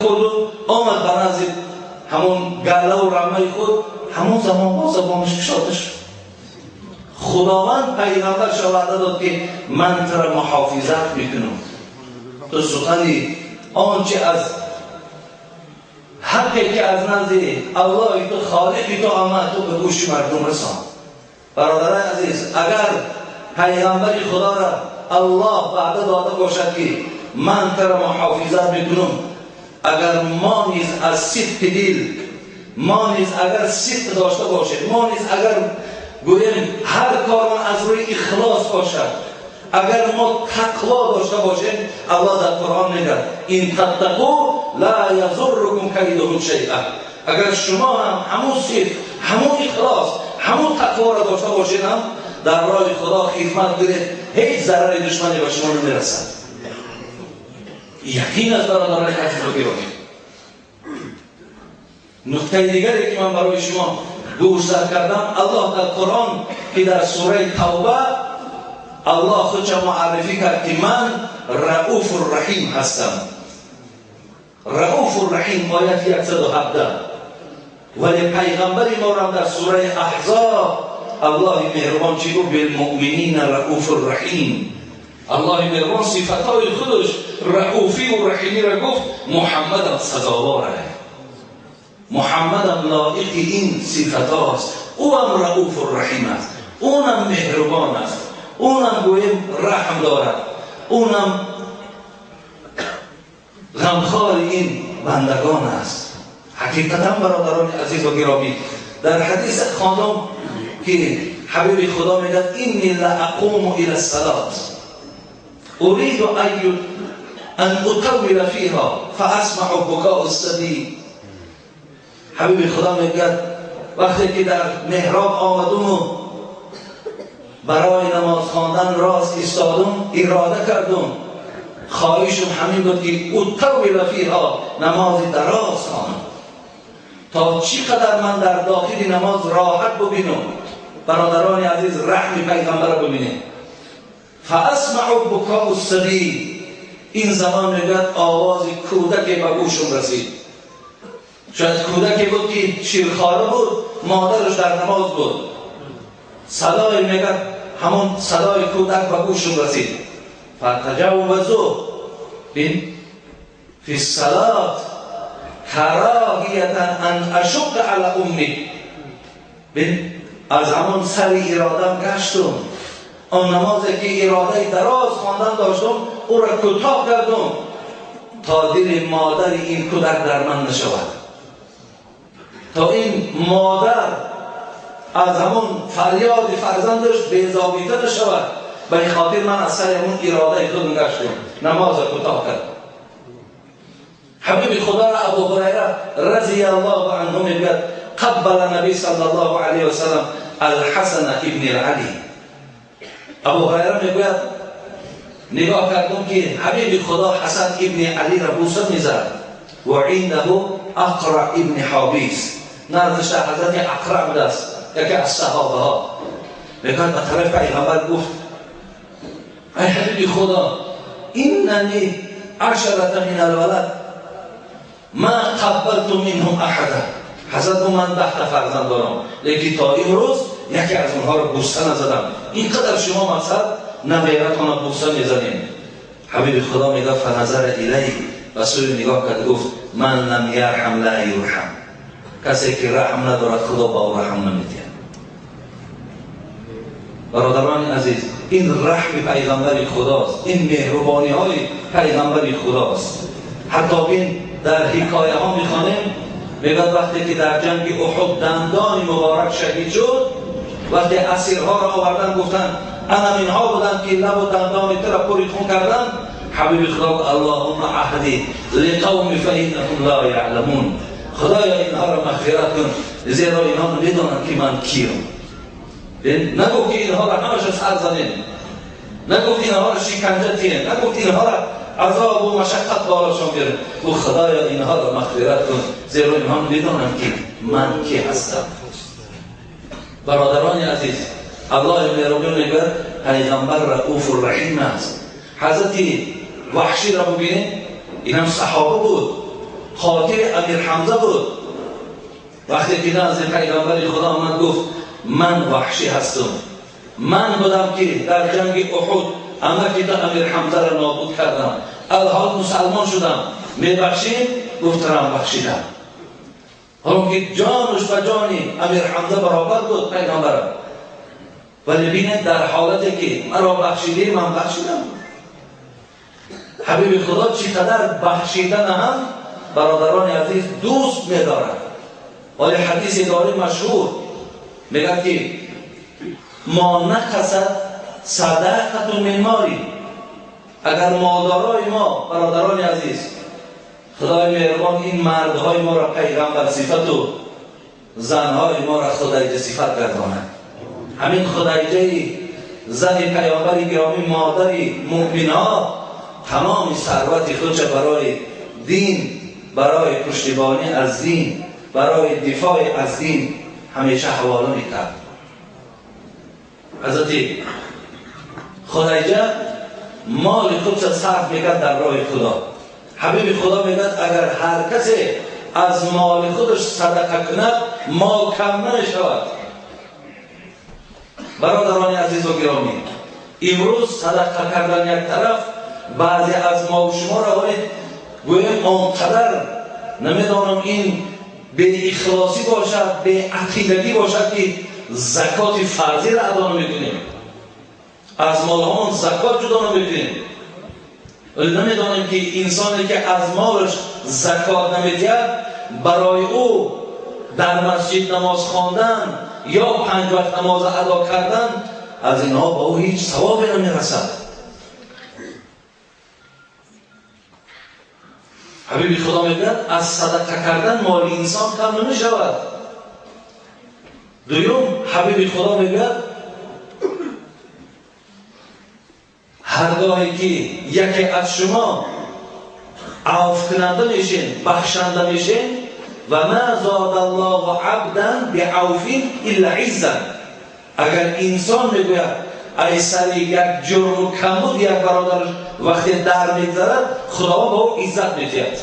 Хӯрду омад ба назди ҳамон галлаву рамаи худ, ҳамон замон бо забонаш кушода шуд. Худованд пайғамбарша ваъда дод, ки ман туро муҳофизат мекунам. Ту сухани он чи аз ҳаққе ки аз назди Аллоҳи ту, холиқи ту омад, ту ба гӯши мардум расон. Бародарони азиз, агар пайғамбари худоро Аллоҳ ваъда дода бошад, ки ман туро муҳофизат мекунам, агар мо низ аз сидқи дил, мо низ агар сидқ дошта бошем, мо низ агар гӯем ҳар кормон аз рӯи ихлос бошад, агар мо тақво дошта бошем, Аллоҳ дар Қуръон мегӯяд: ин таттақу ла язуррукум кайдуҳум шайъа. Агар шумо ҳам ҳамун сидқ, ҳамун ихлос, ҳамун тақворо дошта бошед, ҳам дар роҳи Худо хидмат кунед, ҳеҷ зарари душмане ба шумо намерасад. Яқин аст, бародарони азизу гиромӣ. Нуктаи дигаре ки ман барои шумо гӯшзад кардам, Аллоҳ дар Қуръон, ки дар сураи Тавба Аллоҳ худша муаррифӣ кард, ки ман Рауфу Раҳим ҳастам. Рауфу Раҳим, ояти 117. Вале пайғамбари моро дар сураи Аҳзоб Аллоҳи меҳрубон чӣ гуфт? Билмуъминина Рауфу Раҳим. Аллоҳи меҳрубон сифатҳои худаш рауфиву раҳимиро гуфт. Муҳаммадам сазоворае, Муҳаммадам лоиқи ин сифатҳост. Ӯам Рауфу Раҳим аст, ӯнам меҳрубон аст, ӯнам гӯем раҳм дорад, ӯнам ғамхори ин бандагон аст. Ҳақиқатан, бародарони азизу гиромӣ, дар ҳадис хондам, ки ҳабиби Худо мегӯяд: инни ла ақуму ила салот уриду ан утаввила фиҳа фаасмау букоу саби. Ҳабиби Худо мегӯяд: вақте ки дар меҳроб омадуму барои намоз хондан рост истодум, ирода кардум, хоҳишум ҳамин буд, ки утаввила фиҳа, намози дароз хонам, то чӣ қадар ман дар дохили намоз роҳат бубинам. Бародарони азиз, раҳми пайғамбарро бубинед. Фаасмау букоу саби, ин замон мегӯяд овози кӯдаке ба гӯшум расид. Шояд кӯдаке буд, ки ширхора буд, модараш дар намоз буд. Садое мегӯяд, ҳамон садои кӯдак ба гӯшум расид. Фатаҷаввазу бин фи салот кароҳиятан ан ашуққа ала умми. Бин, аз ҳамон сари иродам гаштум. Он намозе ки иродаи дароз хондан доштум, ӯро кӯтоҳ кардум, то дили модари ин кӯдак дар ман нашавад, то ин модар аз ҳамон фарёди фарзандаш безобита нашавад. Ба ин хотир ман аз сари ҳамон иродаи худам гаштум, намозро кӯтоҳ кардам. Ҳабиби Худоро Абу Ҳурайра разияллоҳу анҳу мегӯяд: қаббала наби саллаллоҳу алайҳи васаллам Алҳасана ибни Али. Абу Ҳурайра мегӯяд: нигоҳ кардум, ки ҳабиби Худо Ҳасан ибни Алиро бӯса мезад. Ва индаҳу Ақра ибни Ҳобис, наздиша ҳазрати Ақра будааст, яке аз саҳобаҳо. Мегӯяд, ба тарафи пайғамбар гуфт: ай ҳабиби Худо, иннани ашарата мин алвалад ма қаббалту минҳум аҳада. Ҳазрат, ман 10 та фарзанд дорам, лекин то имрӯз яке аз онҳоро бӯса назадам. Ин қадар шумо мақсад набератона бӯса мезанем. Ҳабиби Худо мегӯяд: фаназара илай, ба сӯи нигоҳ кард, гуфт: ман лам ярҳам ла юрҳам. Касе ки раҳм надорад, Худо ба ӯ раҳм намедиҳад. Бародарони азиз, ин раҳми пайғамбари Худост, ин меҳрубониҳои пайғамбари Худост. Ҳатто бин, дар ҳикояҳо мехонем, мегӯяд, вақте ки дар ҷанги Уҳуд дандони муборак шаҳид шуд, вақте асирҳоро овардан, гуфтанд: анам инҳо буданд, ки лабу дандони туро пури хун карданд. Ҳабиби Худо: аллоҳумма аҳди лиқавми фаиннаҳум ла яъламун. Худоё, инҳоро мағфират кун, зеро инҳо намедонанд, ки ман киям. Нагуфт, ки инҳоро ҳамаша сар занем, нагуфт инҳоро шиканҷа тием, нагуфт инҳоро азобу машаққат болошон биёрем. Гуфт: Худоё, инҳоро мағфират кун, зеро инҳо медонанд, ки ман ки ҳастам. Бародарони азиз, Аллоҳи меҳрубон мегӯяд, пайғамбар Рауфу Раҳим аст. Ҳазрати Ваҳширо бубинед, инам саҳоба буд. Амир Ҳамза буд. Вақте ки назди Пайғамбари Худо омад, гуфт: ман Ваҳшӣ ҳастам, ман будам ки дар ҷанги Уҳуд амаки ту Амир Ҳамзаро нобуд кардам, алҳол мусалмон шудам, мебахшӣ? Гуфт: рам бахшидам. Ҳоло ки ҷонаш ба ҷони Амир Ҳамза баробар буд Пайғамбарам, вале бинед дар ҳолате ки маро бахшидӣ, ман бахшидам. Ҳабиби Худо чӣ қадар бахшидан ҳам, бародарони азиз, дӯст медорад. Вале ҳадиси дори машҳур мегӯяд ки мо нақасад садақату мин моли. Агар молдорои мо, бародарони азиз, Худои меҳрубон ин мардҳои моро пайғамбар сифату занҳои моро Худайҷа сифат гардонад. Ҳамин Худайҷаи зани Пайғамбари гиромӣ, модари муъминҳо, тамоми сарвати худша барои дин, барои пуштибонӣ аз дин, барои дифои аз дин ҳамеша ҳавола мекард. Ҳазрати Худайҷа моли худша сарф мекард дар роҳи Худо. Ҳабиби Худо мегӯяд: агар ҳар касе аз моли худаш садақа кунад, мол кам намешавад. Бародарони азизу гиромӣ, имрӯз садақа кардан як тараф, баъзе аз мо шуморо вале гӯем он қадар намедонам ин беихлосӣ бошад, беақидагӣ бошад, ки закоти фарзиро адо намекунем, аз молҳомон закот ҷудо намекунем. Вале намедонем ки инсоне ки аз молаш закот намедиҳад, барои ӯ дар масҷид намоз хондан ё панҷ вақт намоз адо кардан, аз инҳо ба ӯ ҳеҷ савобе намерасад. Ҳабиби Худо мегӯяд: аз садақа кардан моли инсон кам намешавад. Дуюм, Ҳабиби Худо мегӯяд: ҳаргоҳе ки яке аз шумо авфкунанда мешин, бахшанда мешин, ва ма зода Аллоҳу абдан биавфин илла иззан. Агар инсон мегӯяд ай сари як ҷурму камбуд як бародараш вақте дар мегзарад, Худованд ба ӯ иззат медиҳад.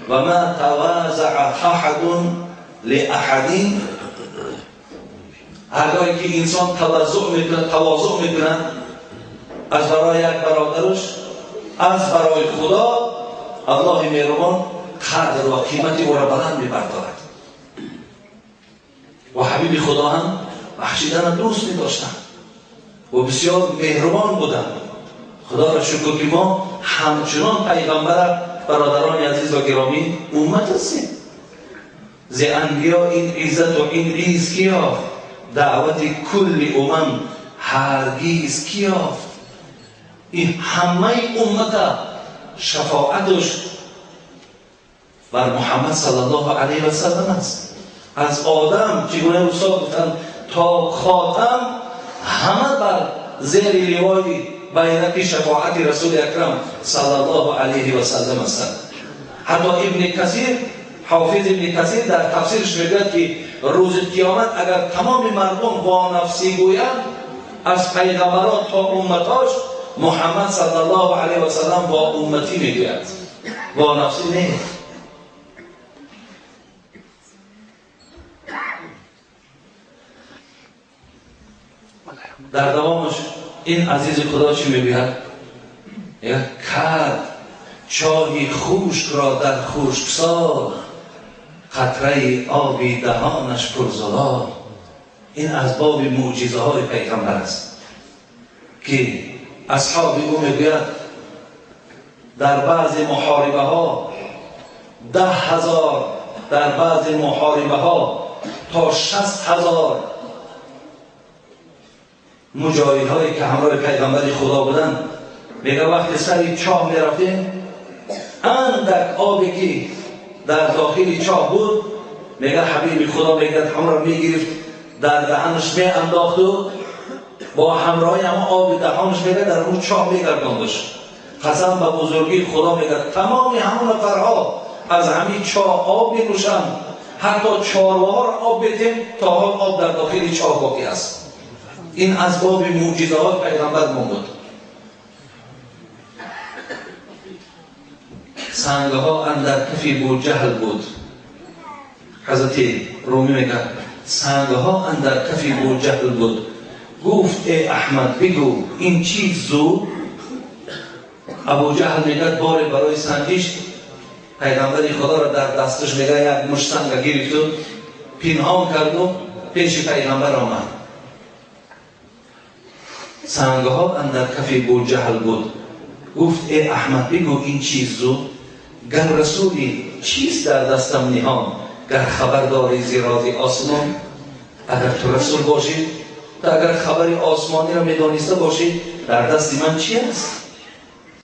Ва ма тавазаа аҳадун лиаҳадин. Ҳаргоҳе ки инсон таваззуъ мекунад, тавозуъ мекунад аз барои як бародараш, аз барои Худо, Аллоҳи меҳрубон қадр ва қимати ӯро баланд мебардорад. Ва Ҳабиби Худо ҳам бахшиданро дӯст медоштанд ва бисёр меҳрубон буданд. Худоро шукр ки мо ҳамчунон Пайғамбара, бародарони азиз ва гиромӣ, уммат ҳастем. Зи анбиё ин иззату ин изз ки ёфт, даъвати кулли умам ҳаргиз ки ёфт. Ин ҳамаи уммата шафоаташ бар Муҳаммад саллаллоҳу алайҳи васаллам аст. Аз Одам, чӣ гуна устод гуфтанд, то хотам ҳама бар зери ливои байрақи шафоати Расули Акрам саллаллоҳу алайҳи васаллам ҳастанд. Ҳатто Ибни Касир, Ҳофиз Ибни Касир дар тафсирش мегӯяд ки рӯзи қиёмат агар тамоми мардум бо нафсӣ гӯянд, аз пайғамбарон то умматош, Муҳаммад саллаллоҳу алайҳи васаллам бо умматӣ мегӯяд, бо нафсӣ не. Дар давомаш ин азизи Худо чӣ мегӯяд? Мегӯяд: кард чоҳи хушкро дар хушксол, қатраи оби даҳонаш пурзулол. Ин аз боби мӯъҷизаҳои Пайғамбар аст ки асҳоби ӯ мегӯяд дар баъзе муҳорибаҳо 10,000, дар баъзе муҳорибаҳо то 60,000 муҷоҳидҳое ки ҳамроҳи Пайғамбари Худо буданд, мегӯяд вақте сари чоҳ мерафтем, андак обе ки дар дохили чоҳ буд, мегӯяд Ҳабиби Худо мегӯяд ҳамро мегирифт, дар даҳанаш меандохту бо ҳамроҳи ҳама оби даҳонаш мегӯяд дар он чоҳ мегардондаш. Қасам ба бузургии Худо мегӯяд тамоми ҳамон нафарҳо аз ҳамин чоҳ об менӯшанд, ҳатто чорвоҳоро об медиҳем, то ҳол об дар дохили чоҳ боқӣ аст. Ин аз боби мӯъҷизаҳои Пайғамбар мо буд. Сангҳо андар кафи Буҷаҳл буд. Ҳазрати Румӣ мегӯяд: сангҳо андар кафи Буҷаҳл буд. Гуфт: эй Аҳмад, бигӯ ин чиз зуд. Абуҷаҳл мегӯяд: боре барои санҷиш пайғамбари Худоро дар дасташ, мегӯяд, як мушт санга гирифту пинҳон карду пеши пайғамбар омад. Сангҳо андар кафи Буҷаҳл буд. Гуфт: эй Аҳмад, бигӯ ин чиз зуд. Гар расулӣ, чист дар дастам ниҳон? Гар хабар дорӣ зи рози осмон. Агар ту расул бошӣ, ту агар хабари осмониро медониста бошӣ, дар дасти ман чи аст?